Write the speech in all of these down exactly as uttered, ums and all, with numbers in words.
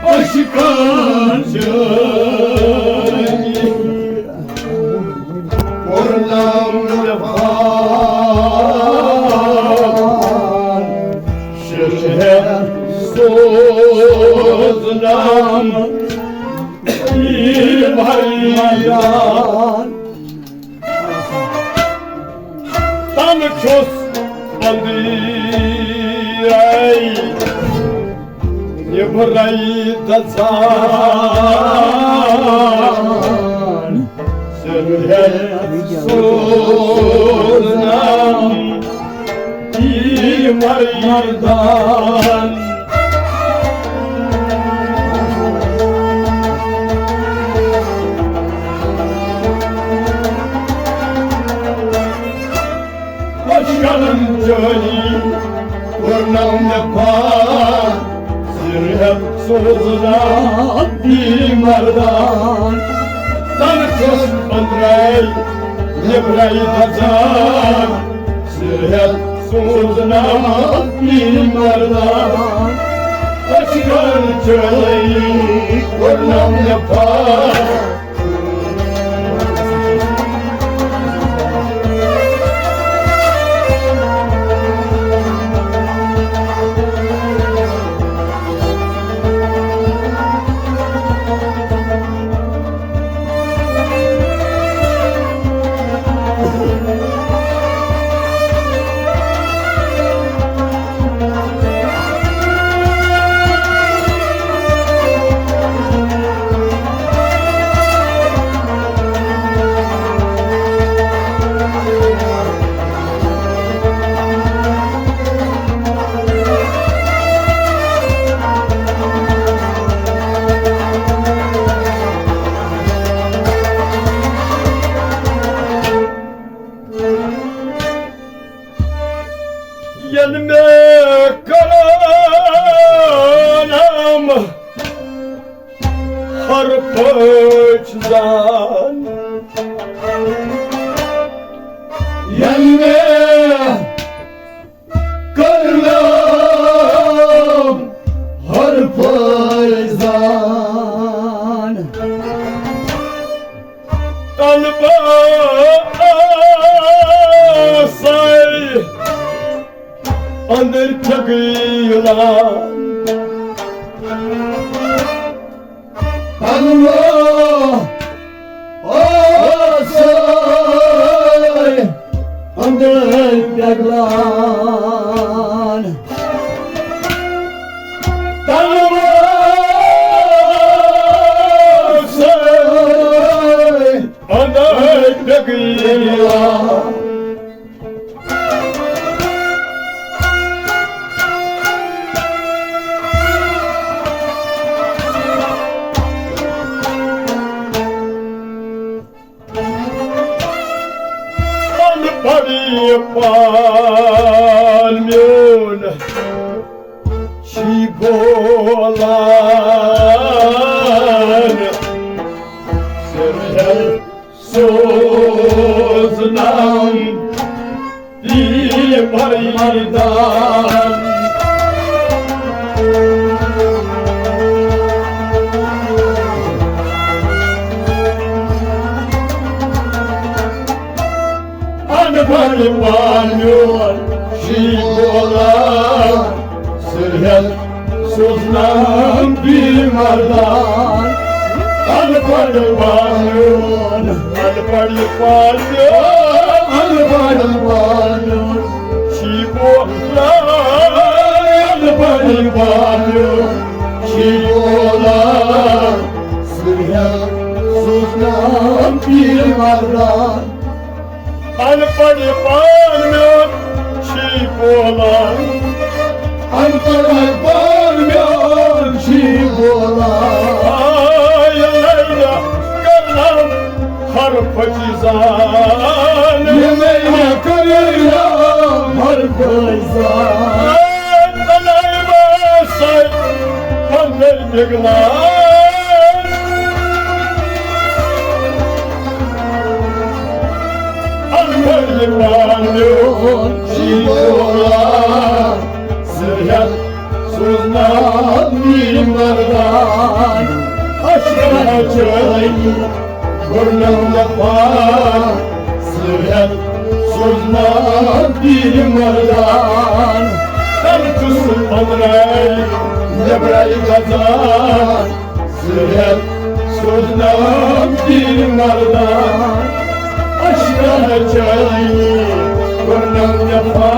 اشکن چٲنی کوٚرنم مےٚ پان، شِر ہٮ۪تھ سوزنم یہِ مردان۔ تَنہٕ چھُس أنٛدرَے نیٚبرَے دَزان۔ سِر ہٮ۪تھ سوزنم یہِ مردان۔ اشکن چٲنی کوٚرنم مےٚ پان، سِر ہٮ۪تھ سوزنم یہِ مردان۔ تَنہٕ چھُس أنٛدرَے نیٚبرَے دَزان، سِر ہٮ۪تھ سوزنم یہِ مردان۔ اشکن چٲنی کوٚرنم مےٚ پان۔ ین مےٚ کرم ہر پٲٹھۍ زان۔ ین مےٚ کرم ہر پٲٹھۍ زان۔ تن بہٕ آسے أنٛدرۍ پھِگلان۔ تن بہٕ آسے أنٛدرۍ پھِگلان۔ تن بہٕ آسے أنٛدرۍ پھِگلان۔ من پڑی پان میون چھی بولان۔ سر ہے سوزنم دی مردان۔ ان پڑھ پان میون شی بولان۔ سر ہے سوزنم بی مردان۔ ان پڑھ پان میون، ان پڑھ پان میون، ان پڑھ پان میون۔ شی بولان، ان پڑھ پان میون۔ شی بولان۔ سر ہے سوزنم بی مردان۔ ان پڑھ پان میون چھی بولان۔ ان پڑھ پان میون چھی بولان۔ آے لیلا کرنم ہر پھچی زان۔ یہ لیلا کرنم ہر پھچی زان۔ آے تنائی باسے پندر پگلان۔ البر پان میون شی بولان۔ سر ہے سوزنم بی مردان، اشکن چٲنی کوٚرنم وفا، سُہ ہٮ۪تھ سوزنام تیٖرِ مردان۔ تَلہٕ چھُس پنٛدرے نیبرے گژھان، سُہ ہٮ۪تھ سوزنام تیٖرِ مردان۔ اشکن چٲنی کوٚرنم وفا۔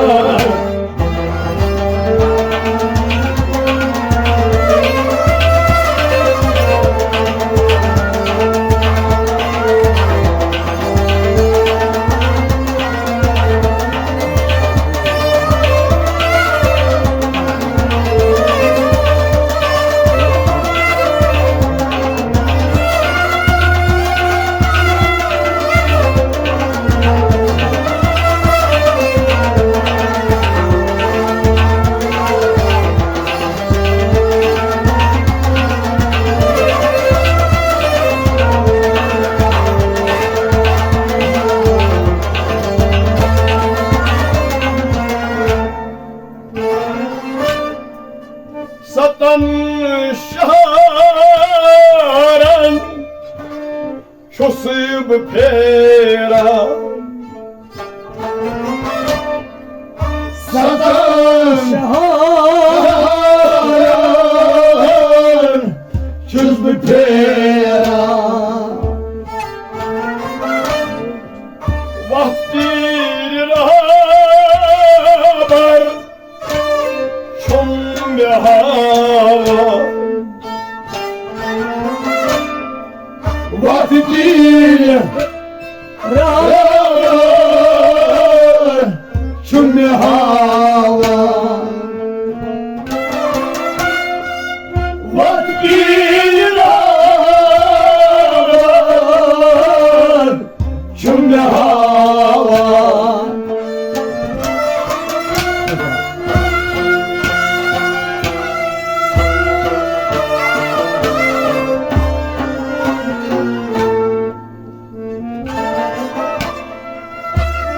ستن شہرن چھُس بہٕ پھیران۔ ستن شہرن چھُس بہٕ پھیران۔ وتھ تیٖرِ رہبر چھُم مےٚ ہاوان۔ وتھ تیٖرِ رہبر چھُم مےٚ ہاوان۔ وتھ تیٖرِ رہبر چھُم مےٚ ہاوان۔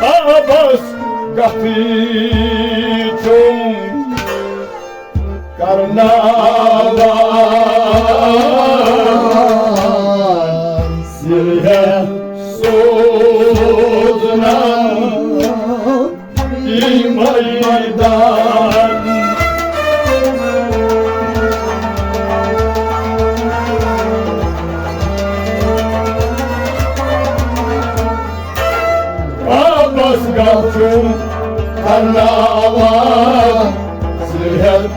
آبس گژھِ چھُم کرناوان، سُہ ہٮ۪تھ سوزنم یہِ مٲدان۔ آبس گژھِ چھُم کرناوان، سُہ ہٮ۪تھ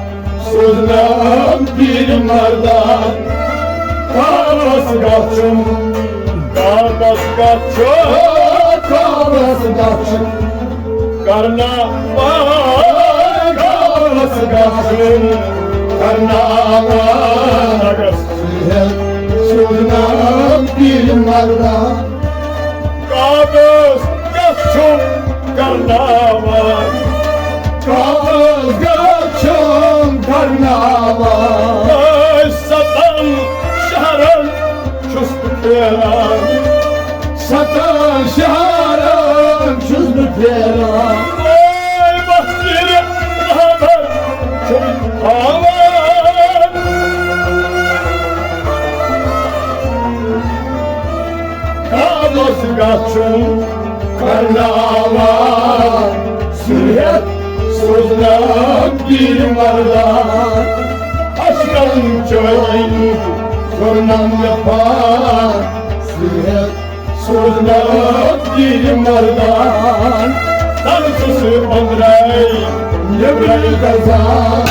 سوزنم تیٖرِ مردان۔ کابس گژھُن، کابس گژھُن، کابس گژھُن کرناوان، کابس گژھُن کرناوان۔ سوزنم تیٖرِ مردان۔ کابس گژھُن کرناوان۔ کابس گژھُن کرناوان۔ اے ستن شہرن چھُس بہٕ پھیران۔ ستن شہرن چھُس بہٕ پھیران۔ اے بختیار رہبر چھُم ہاوان۔ کابس گژھُن کرناوان، سُہ ہٮ۪تھ سوزنم تیٖرِ مردان۔ اشکن چٲنی کوٚرنم وفا، سُہ ہٮ۪تھ سوزنم تیٖرِ مردان۔ تَلہٕ چھُس أنٛدرَے نیٚبرَے گژھان۔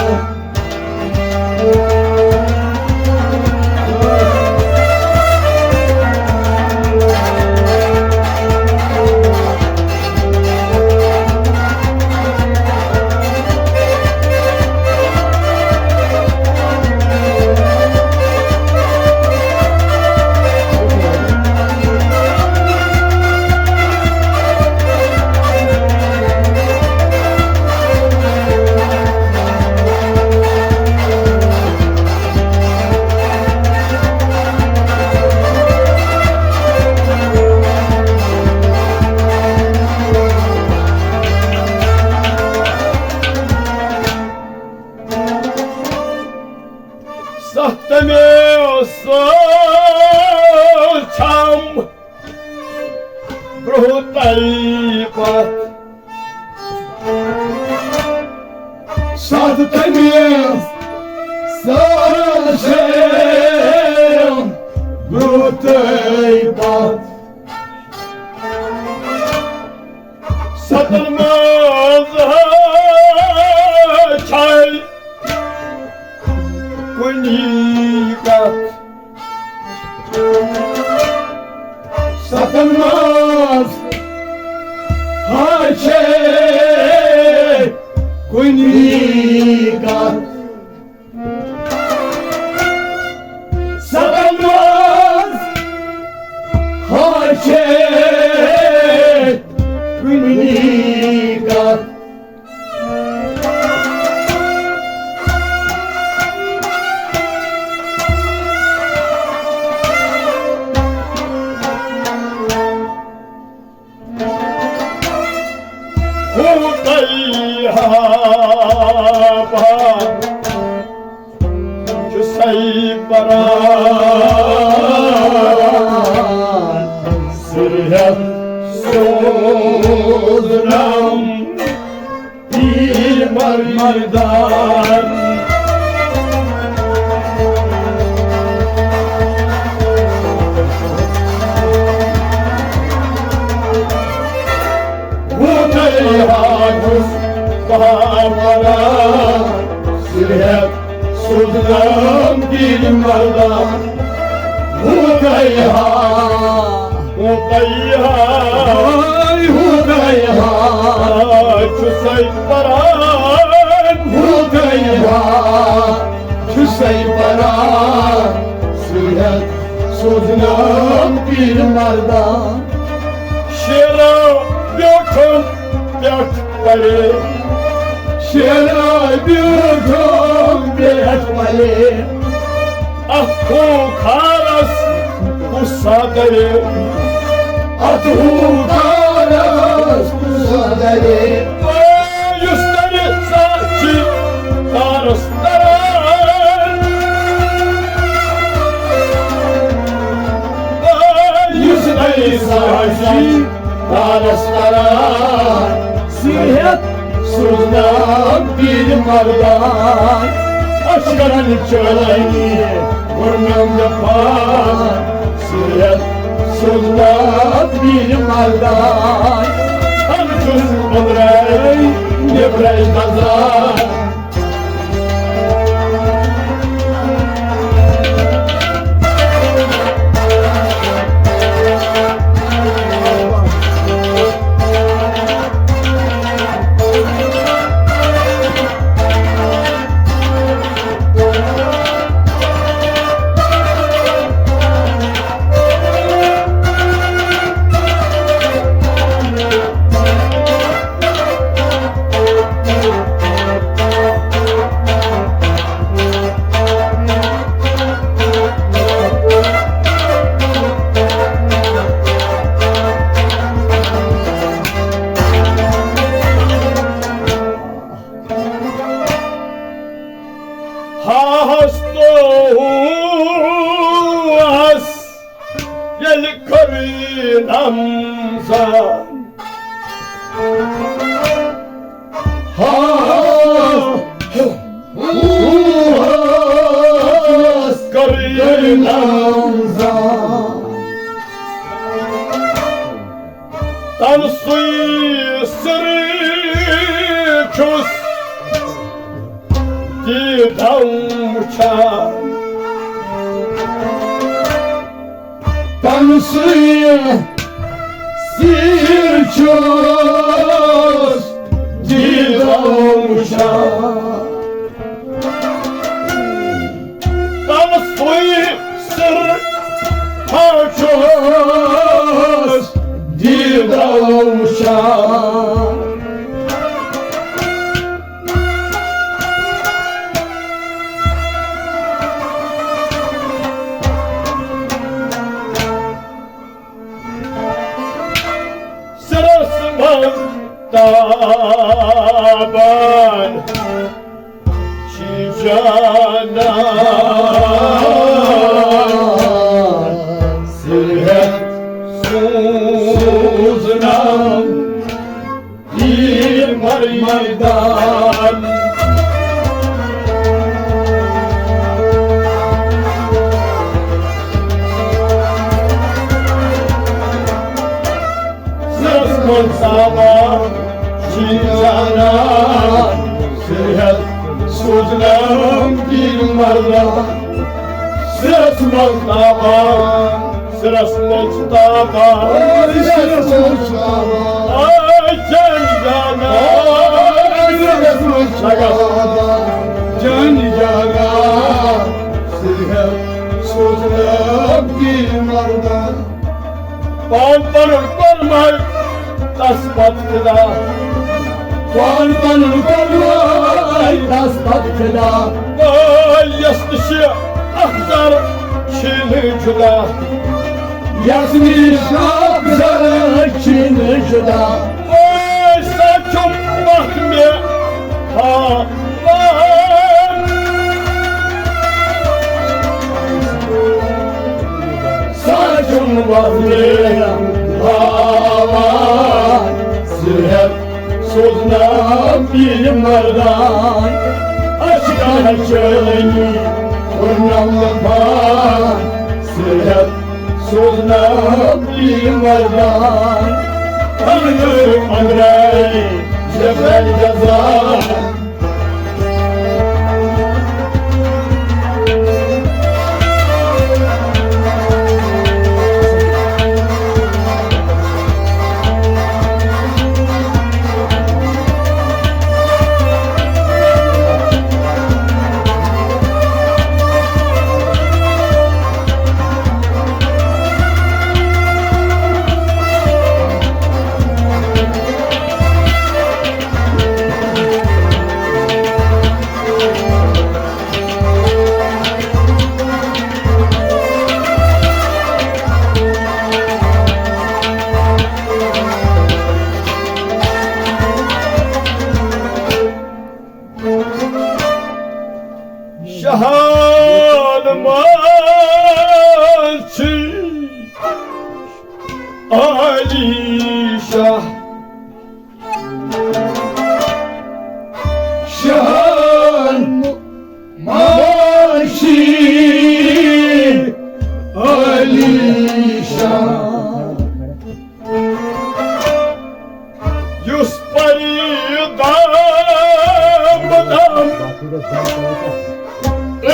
مےٚ سوز چھم برٛونٛہہ تۄہہِ پتھ۔ ستھ تٔمِس سٲل چھِ برٛونٛہہ تۄہہِ پتھ۔ ستن منٛز چھے کُنی کتھ۔ ستن منٛز ہا چھے کُنی کتھ۔ ستن منٛز ہا چھے کُنی کتھ۔ ہُہ تۄہہِ ہا بہار چھُ سَے پَران، سُہ ہٮ۪تھ سوزنم تیٖر مردان۔ ہُہ تۄہہِ ہا چھُس بہار پَران، سُہ ہٮ۪تھ سوزنم تیٖر مردان۔ ہُہ تۄہہِ ہا، ہُہ تۄہہِ ہا، ہُہ تۄہہِ ہا چھُ سَے پَران۔ ہُہ تۄہہِ ہا چھُ سَے پَران، سُہ ہٮ۪تھ سوزنم تیٖر مردان۔ شیرا بیوٹھم پٮ۪ٹھ پلے، شیرا بیوٹھم پٮ۪ٹھ پلے۔ اتھ ہُہ کھارس کُس سا دلے، اتھ ہُہ کھارس کُس سا دلے۔ یُس ترِ ساچی تارس تران۔ یُس ترِ ساچی تارس تران۔ سُہ ہٮ۪تھ سوزنم تیٖر مردان۔ اشکن چٲنی ووٚنم مےٚ پان۔ سُہ ہٮ۪تھ سوزنم تیٖر مردان۔ ہم چھُس أنٛدرَے نیٚبرَے دزان۔ ہاہس توہس ییٚلہِ کٔرٕنم زان۔ ہاہس کٔرٕنم زان۔ تَمہِ سُے سِرٕے چھُس دیٖدم وٕچھان۔ تَمہِ سُے سِر چھُس دیٖدم وٕچھان۔ تَمہِ سُے سِر ہا چھُس دیٖدم وٕچھان۔ سِرس منٛز تابان۔ سرس منٛز تابان، سرس منٛز تابان، سرس منٛز تابان۔ آے جان جانا، آے سرس منٛز تابان، جان جانا۔ سرحد سوزنہٕ پیٖر مردان۔ پان پنُن کوٚرمَے تس پتہٕ فدا۔ پان پنُن کوٚرمَے تس پتہٕ فدا۔ وٲے یس نِش اکھ ذر چھُے نہٕ جُدا۔ یس نِش اکھ ذر چھُے نہٕ جُدا۔ وٲے سا چھُم وقت مےٚ ہاوان۔ سا چھُم وۄزلہِ ہاوان، سرحد سوزنہٕ پیٖر مردان۔ اشکن چٲنی خُرم لبان، سرحد سوزنہٕ پیٖر مردان۔ ہمدُر اندرے جبل جزان۔ شہان منٛز چھِ علی شاہ۔ شہان ماشی علی شاہ۔ یُس پری دام دام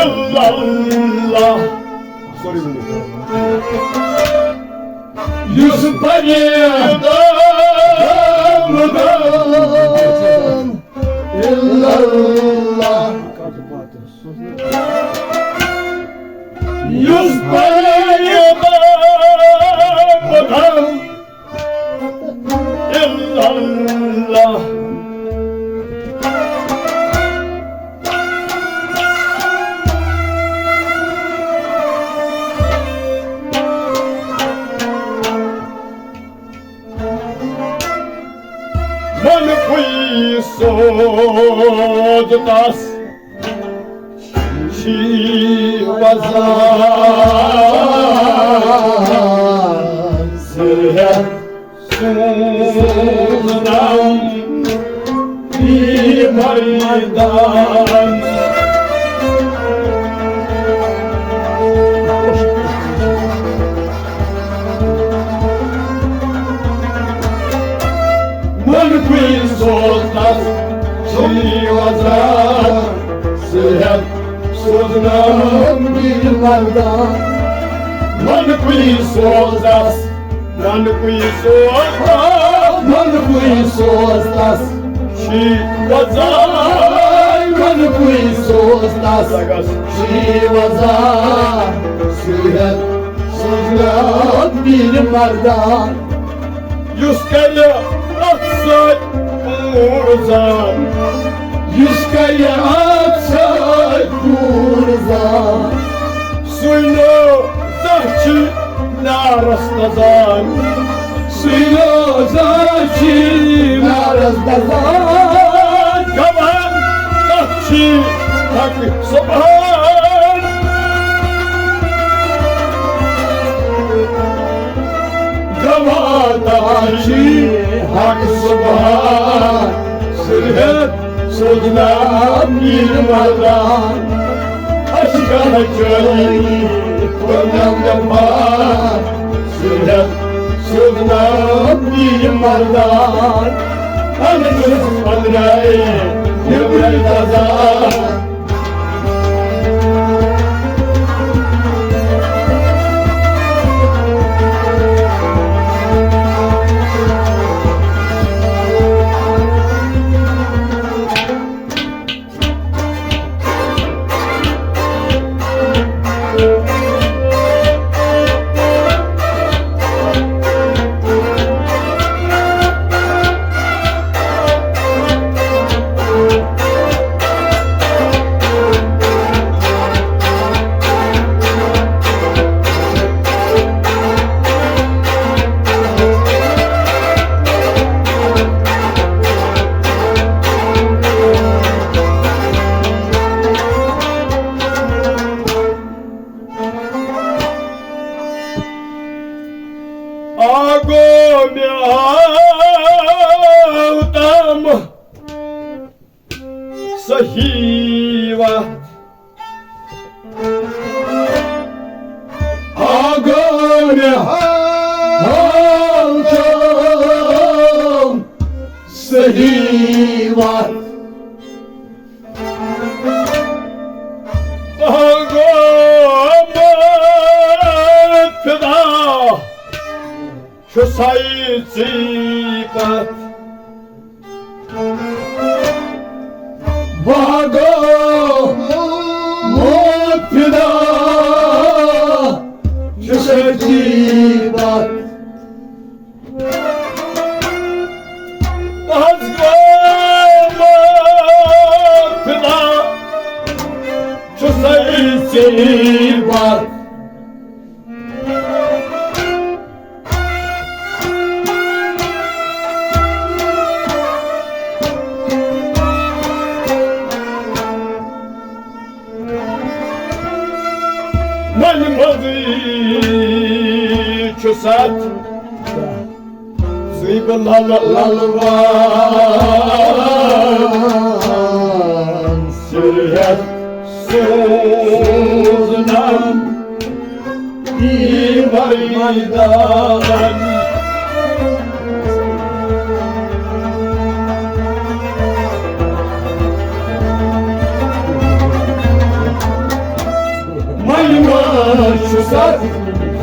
الا اللہ۔ یُس پری دام دام الا اللہ۔ یُس پری دام دام الا اللہ۔ من پُے سوز تس شی وزان۔ سرحد سوزنم بی مردان۔ من پُے سوز تس شی وزان۔ سرحد سوزنم بی مردان۔ من پُے سوز تس، من پُے سوز تس۔ من پُے سوز تس شی وزان۔ من پُے سوز تس شی وزان۔ سرحد سوزنم بی مردان۔ یُس کرِ اتھ سۭتۍ پوٗرٕ زان۔ یُس کرِ اتھ سۭتۍ پوٗرٕ زان۔ سُے نہٕ زانٛہہ چھُ نارس دزان۔ سُے نہٕ زانٛہہ چھُ نارس دزان۔ گواہ تتھ چھُ حق سبحان۔ گواہ تتھ چھُ حق سبحان۔ سرحد سوزنم بی مردان۔ اشکن چٲنی خُرم لبان۔ سرحد سوزنم بی مردان۔ انس اندرے نیبرِ دزان۔ مےٚ آو تام صحیح وقت۔ آ گوٚو مےٚ آو تام صحیح وقت۔ آ گوٚو مےٚ فدا۔ چھُ ساے ژی پتھ۔ بہٕ گوٚو موت فدا، چھُ ساے ژی پتھ۔ بہٕ حظ گوٚو موت فدا، چھُ ساے ژی پتھ۔ منہِ منٛزٕے چھُ سَتھ زٕے بہٕ لَلہٕ لَلہٕ وان سُہ ہٮ۪تھ سوزنم یہِ مٲدان۔ منہِ منٛز چھُ سَتھ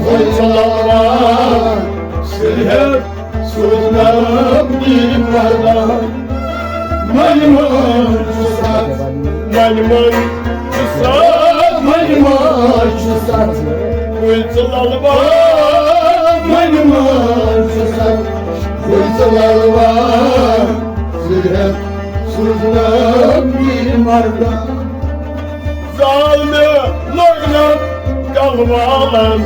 وۄنۍ ژَلان سُہ ہٮ۪تھ سوزنم یہِ مٲدان۔ منہِ منٛز چھُ سَتھ، منہِ منٛز چھُ سَتھ، منہِ منٛز چھُ سَتھ۔ وۄنۍ ژٕ لَلہٕ وان، منہِ منٛز چھُ سَتھ۔ وۄنۍ ژٕ لَلہٕ وان، ژٕ ہٮ۪تھ سوزنم یہِ مٲدان۔ زال مےٚ لوگنم کلوالن۔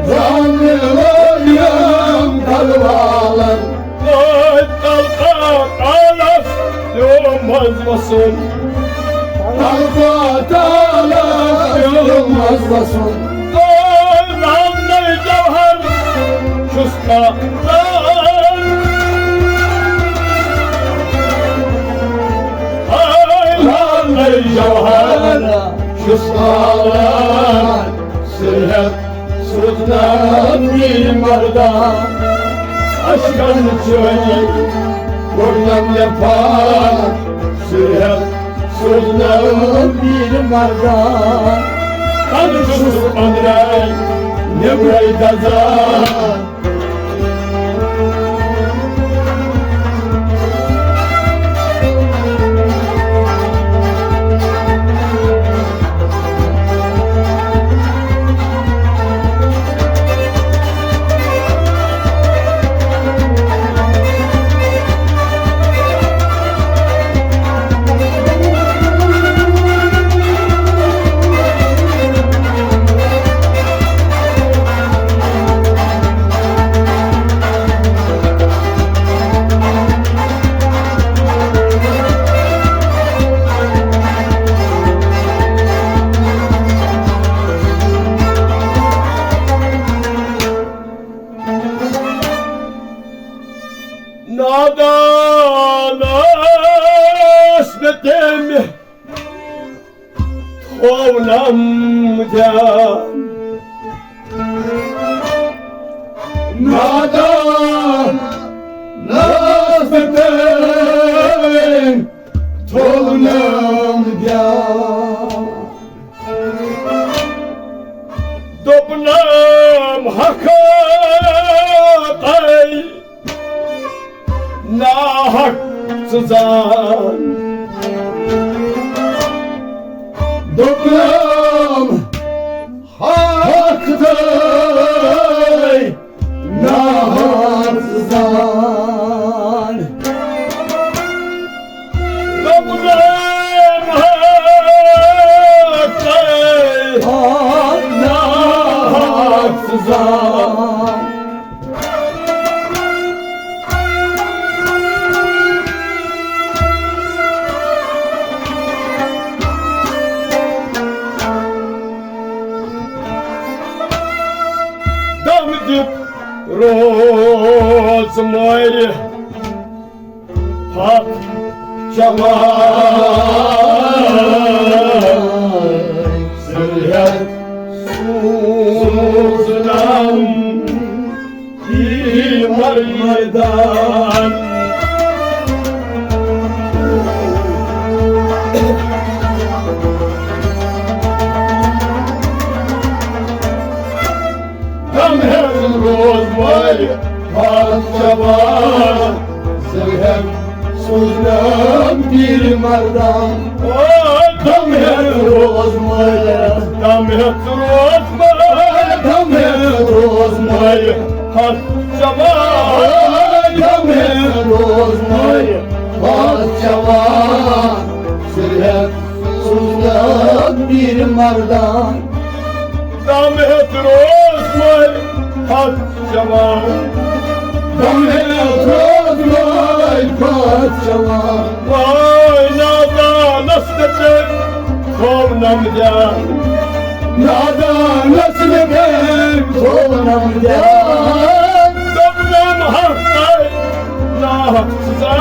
زال مےٚ لوگنم کلوالن۔ أتھۍ تلہٕ پتالس پیوٚو منٛز وسُن۔ تلہٕ پتالس پیوٚو منٛز وسُن۔ أتھۍ لال نَے جوہر چھُس کھالان۔ أتھۍ لال نَے جوہر چھُس کھالان۔ سُہ ہٮ۪تھ سوزنم یہِ مٲدان۔ اشکن چٲنی کوٚڑنم مےٚ پان۔ سُہ ہٮ۪تھ سوزنم یہِ مٲدان۔ تَتہِ چھُس أنٛدرَے نیٚبرَے دَزان۔ نادان ٲس مےٚ تٔمۍ تھوونم دھیان۔ نادان ٲس مےٚ تٔمۍ تھوونم دھیان۔ دوٚپنم حقا تۄہہِ ناحق ژٕ زان۔ دوٚپنم حق تۄہہِ ناحق ژٕ زان۔ دوٚپنم حق تۄہہِ ناحق ژٕ زان۔ دم دِتھ روو ژٕ مٲرِتھ پتھ چٮ۪وان، ژٕ ہٮ۪تھ سوٗزنم یہِ مردان۔ غم ہٮ۪تھ روز مٲرِتھ پتھ چٮ۪وان، ژٕ ہٮ۪تھ سوٗزنم تیٖرِ مردان۔ او، غم ہٮ۪تھ روز مٲرِتھ، غم ہٮ۪تھ روز مٲرِتھ، غم ہٮ۪تھ روز مٲرِتھ پتھ چٮ۪وان، غم ہٮ۪تھ روز مٲرِتھ پتھ چٮ۪وان، ژٕ ہٮ۪تھ سوٗزنم تیٖرِ مردان۔ دم ہٮ۪تھ روز مٲرِتھ پتھ چٮ۪وان۔ دم ہٮ۪تھ روز مٲرِتھ پتھ چٮ۪وان۔ واے نادانس تہِ تٔمۍ تھوونم دیان۔ نادانس تہِ تٔمۍ تھوونم دیان۔ دوٚپنم ہفتہٕ ناحق سزا۔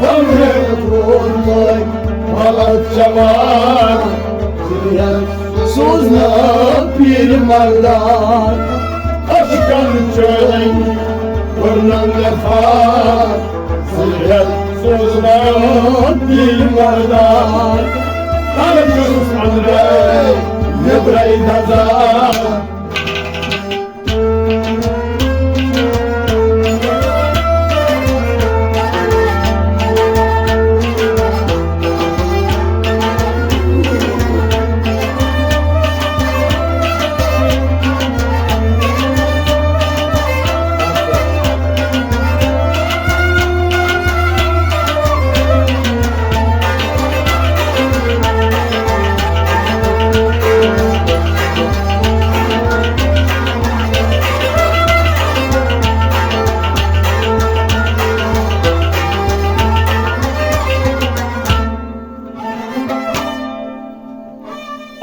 غم ہٮ۪تھ روز مٲرِتھ پتھ چٮ۪وان، ژٕ ہٮ۪تھ سوٗزنم تیٖرِ مردان۔ اشکن چٲنۍ کوٚرنم مےٚ فار، ژٕ ہٮ۪تھ سوٗزنم تیٖرِ مردان۔ بہٕ چھُس أنٛدرَے نیٚبرَے دزان۔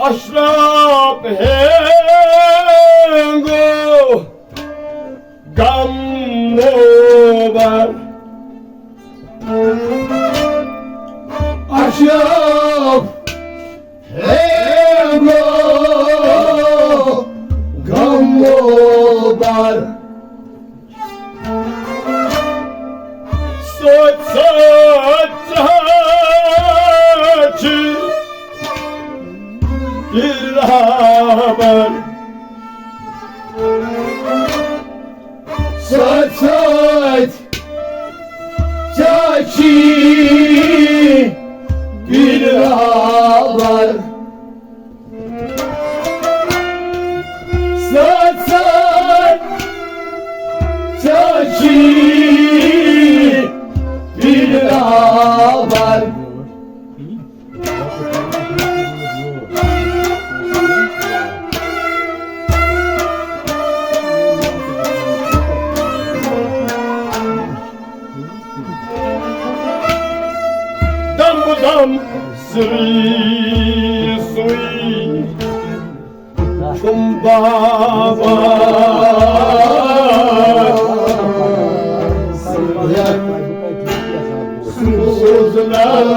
اشرف ہینگو غم اوور۔ اشرف ہینگو غم اوور۔ سوچ سوچ سوچ برابر۔ سوچ سوچ چاچی برابر۔ سوچ سوچ چاچی برابر۔ دم دم سُے سُے چھُم بابا سوزنم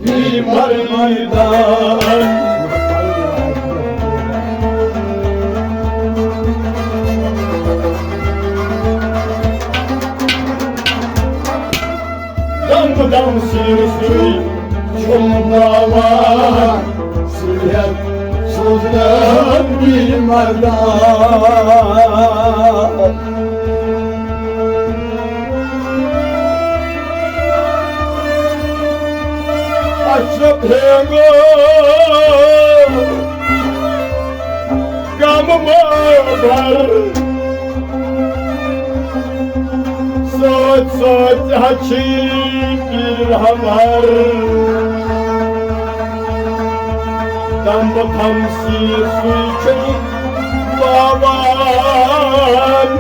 یہِ مردان۔ دم دم سیر سُے چھُم ناوان، سُہ ہٮ۪تھ سوزنم یہِ مردان۔ اشرف ہینگو غم مہ بر، سوچ سوچ ہچھی پیر ہمار۔ دم دم سیر سُے چھُم باوان،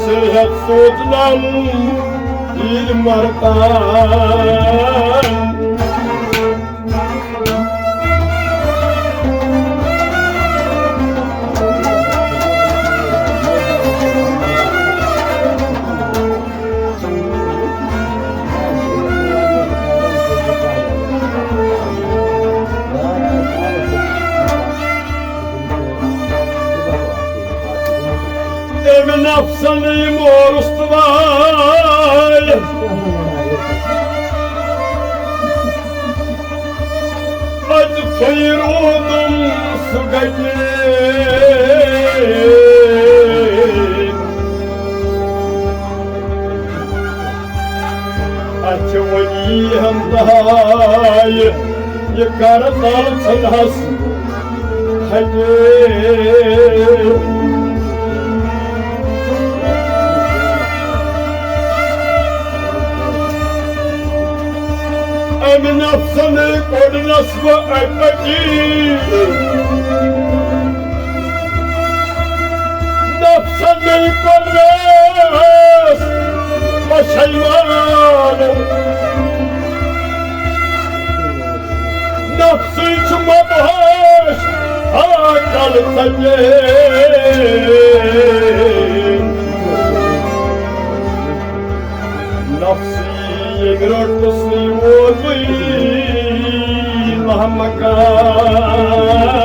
سُہ ہٮ۪تھ سوزنم یہِ مردان۔ افسانَے مورُس تہٕ واے۔ اَتہِ تھوٚیہِ روٗدُم سُہ گَتہِ۔ اَتہِ وۄنۍ یی ہَم تہٕ ہاے، یہِ کَرٕ تَل ژھٕنہَس ہَتہِ۔ أمۍ نفسن کوٚڑنس بہٕ اَتہِ پٮ۪ٹھی۔ نفسن کوٚڑنس پشیمان۔ نفسٕے چھُ مدہوش عقل ژَتہِ۔ نفسی ییٚمہِ روٚٹُس ووتُے لہمکان۔